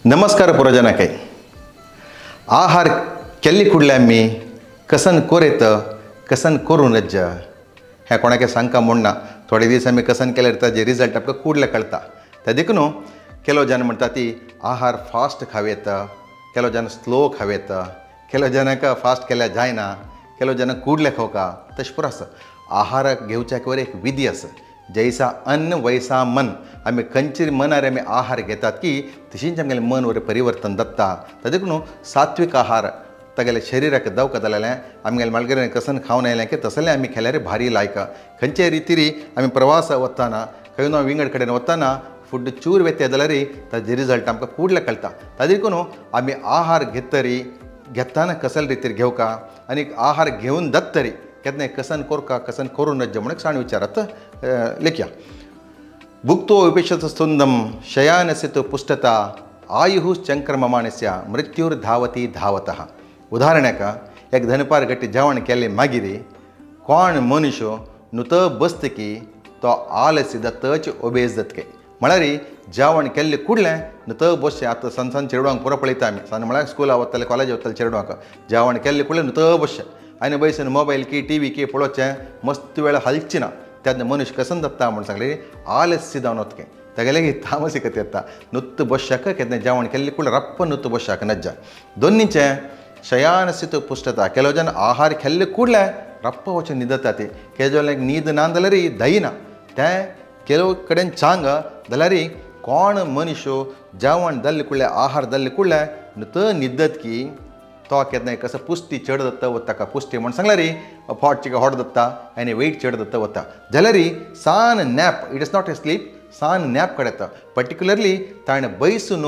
नमस्कार पुरजनाकै आहार केल्ली कुडले आमी कसन कोरेत कसन करूं नज्ज हें कोणाके सांगका म्हूण ना. थोडे दीस आमी कसन केल्यार ताजे रिजल्ट आमकां कुडले कळटा. ते देखून केलो जन म्हणटा ती आहार फास्ट खावयता, केलो जन स्लो खावयता, केलो जनाक फास्ट केल्यार जायना, केलो जन कुडले खावका तशें पुरो आसा. आहाराक घेवच्याक वर एक विधी आसा. जैसा अन्न वैसा मन. आमी खंयचे मनार आमी आहार घेतात की तशींच आमगेलें मन वर परिवर्तन जाता. ताका देखून सात्विक आहार तागेले शरिराक दवका जालेलें आमगेले मालगेरे कसन खावन आयलें की तसलें आमी खेल्यार भारी लायक. खंयचे रितीरी आमी प्रवास वतना खंय ना विंगड कडेन वतना फूड चूर वेत्या जाल्यार ताजे रिजल्ट आमकां कुडले कळटा. ताका देखून आमी आहार घेतरी घेतना कसले रितीर घेवका आनी आहार घेवन दत्तरी केन्ना कसन कोरका कसन करूं नज्ज म्हूण साण विचारात लेखया. भुक्तो विपेशस्तुंदम शयानस्य पुष्टता आयु चंक्रममाणस्य मृत्युर्धावती धावतः. उदाहरणाक एक धनपार गट्टी जेवण केलें मागीर कोण मनुष्य नुत बसतकी तो आलस्य दत्तच ओबेज दत्तके. म्हळ्यार जेवण केल्लें कुडलें नुत बसचें. आतां सान सान चेडवांक पुरो पळयता आमी, सान म्हळ्यार स्कुला वतले कॉलेज वतले चेडवांक जेवण केल्लें कुडलें नुत बसचें आनी बैसून मोबायल की टी व्ही की पळोवचें मस्त वेळ हालची ना. तेन्ना मनुष्य कसन जाता म्हूण सांगलें आलस्य जावन वतकें तागेलें तामसिकत येता. नुत्त बसशाक केन्ना जेवण केल्लें कुडलें रप्प नुत्त बसशाक नज्जा. दोन्नीचें शयानस्य तो पुष्टता. केलो जन आहार खेल्ले कुडलें रप्प वचून न्हिदता ती केजो न्हीद ना जाल्यार दयना तें केलो कडेन चांग जाल्यार कोण मनुष्य जेवण जाल्लें कुडलें आहार जाल्लें कुडलें नुत न्हिदत की तो केन्ना कसो पुष्टी चड दत्ता वता. ताका पुष्टी म्हूण सांगल्यार फोट चिका होट दत्ता आनी वेट चड दत्ता वता. जाल्यार सान nap, it is not a sleep, सान नॅप काडटा. पर्टिक्युलरली ताणें बैसून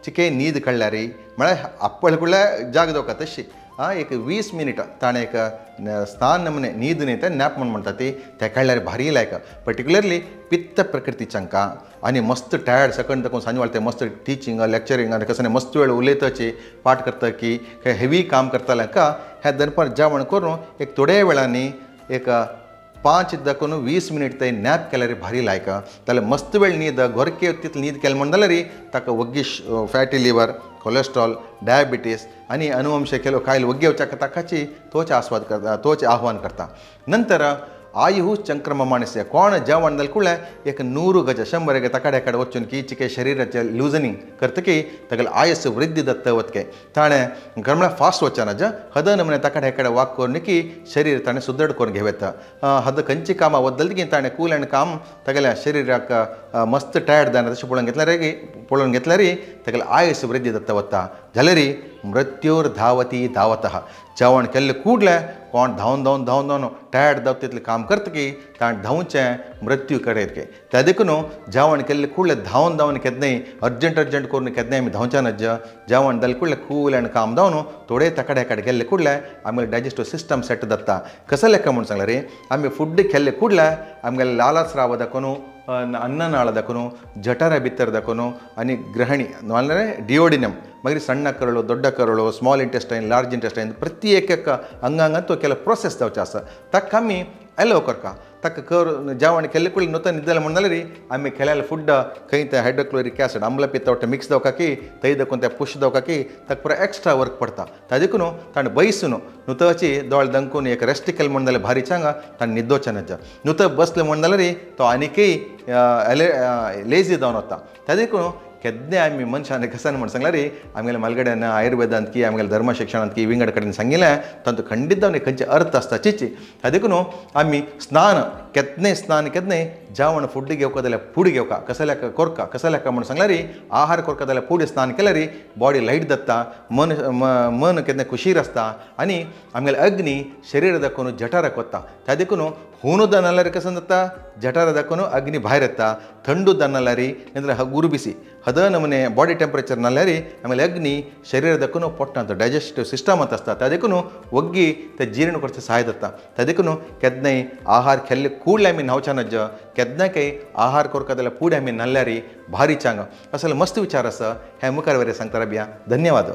चिके न्हीद काडल्यार म्हळ्यार आपल कुडल्यार जाग जावका तशी एक 20 मिनटां ताणें एक स्थान नमने न्हीद न्ही तें नॅप म्हूण म्हणटा ती तें काडल्यार भारी लायक. पर्टिक्युलरली पित्त प्रकृतीच्यांकां आनी मस्त टायर्ड सकंड दाखोवन सांज वाळते मस्त टिचींग लेक्चरींग आनी कसलें मस्त वेळ उलयताची पाठ करता की हेवी काम करताल्यांका हें दनपार जेवण करून एक थोड्या वेळांनी एक 5 दाखोवन 20 मिनट ते नॅप केल्यार भारी लायक. जाल्यार मस्त वेळ न्हीद गोरके तितली न्हीद केली म्हण जाल्यार ताका वग्गी फॅटी लिवर, कोलेस्ट्रॉल, डायबिटीस आनी अनुवंश केलो कायल वग्गी वच्याक ताकाची तोच आस्वाद करता, तोच आव्हान करता. नंतर आयु चंक्रममाणस्य. कोण जेवण जालें कुडलें एक 100 गज 100 गज तकाडे कडेन वचून की चिके शरिराचें लुजनींग करतकी तागेलें आयस वृद्धी दत्त वतके ताणें म्हळ्यार फास्ट वचना ज हद नमने तकाडे कडेन वाक करून की शरीर ताणें सुदृढ करून घेवं. हद खंयची कामां वतली की ताणें कूल आनी काम तागेल्या शरिराक मस्त टायर्ड जायना तशें पळोवन घेतल्यार तागेलें आयस वृद्धी दत्त वता. जाल्यार मृत्यूर धावती धावतः. जेवण केल्लें कुडलें कोण धांवन धांवन धांवन धांवन टायर्ड जावता तितलें काम करता की ताणें धांवचें मृत्यू कडेन के. त्या देखून जेवण केल्लें कुडलें धांवन धांवन केन्नाय अर्जंट अर्जंट करून केन्नाय आमी धांवच्या नज्ज. जेवण जालें कुडलें कूल आनी काम धांवन थोडे तकाडे कडेन गेल्लें कुडलें आमगेलें डायजेस्टिव सिस्टम सेट जाता. कसो लेखा म्हूण सांगलें रे आमी फूड केल्लें कुडलें आमगेलें लालास्राव दाखोवन अन्ननाळ दाखोवन जठरा भितर दाखोवन आनी ग्रहणी नाल्यार डिओडिनम मागीर सಣ್ಣ ಕರಳು ದೊಡ್ಡ ಕರಳು ಸ್ಮಾಲ್ ಇಂಟೆಸ್ಟೈನ್ ಲಾರ್ಜ್ ಇಂಟೆಸ್ಟೈನ್ ಪ್ರತಿ ಏಕಕ್ಕ ಅಂಗಾಂಗಂತೂ ಕೆಲವು ಪ್ರೋಸೆಸ್ जावचें आसा. ताका आमी एलो करता. ताका कर जेवण केल्ले कुडलें नुत न्हिदले म्हण जाल्यार आमी केलेले फूड खंय तें हायड्रोक्लोरीक एसिड आम्लपित्त वट्ट मिक्स जावका की थंय दाखोवन तें पुश जावका की ताका पुरो एक्स्ट्रा वर्क पडटा. ताका देखून ताणें बैसून नुताची दोळे दंकून एक रेस्ट केलें म्हण जाल्यार भारी चांगा ताणें न्हिदोचें नज्ज. नुत बसलें म्हण जाल्यार तो आनीकय लेजी जावन वता. ताका देखून केन्ना आमी मनशान कसन म्हण सांगल्यार आमगेल्या मालगड्यान आयुर्वेदांत की आमगेल्या धर्म शिक्षणांत की विंगड कडेन सांगिल्लें तातूंत खंडीत जावन खंयचे अर्थ आसता चिची. ताका देखून आमी स्नान केन्नाय स्नान केन्नाय जेवण फूड घेवका जाल्यार फूड घेवका कसल्याक कोरका कसल्याक म्हण सांगल्यार आहार कोरका जाल्यार फूड स्नान केल्यार बॉडी लायट जाता, मन मन केन्ना खुशीर आसता आनी आमगेले अग्नी शरीर दाखोवन जठाराक वता. ताका देखून हून उदक नाल्यार कसन जाता जठारा दाखोवन अग्नी भायर येता. थंड उदक नाल्यार नाजाल्यार गुरू बिसी हद नमने बॉडी टेंपरेचर नाल्यार आमगेले अग्नी शरीर दाखोवन पोटांत डायजेस्टिव सिस्टमांत आसता. ताका देखून वग्गी ते जीर्ण करचें सहाय जाता. ताका देखून केन्नाय आहार खेल्ले कुडले आमी न्हांवच्या नज्ज केन्ना काय आहार करका जाल्यार फुडें आमी न्हाल्यार भारी चांग असले मस्त विचार आसा. हें मुखार वयर सांगता बिया. धन्यवाद.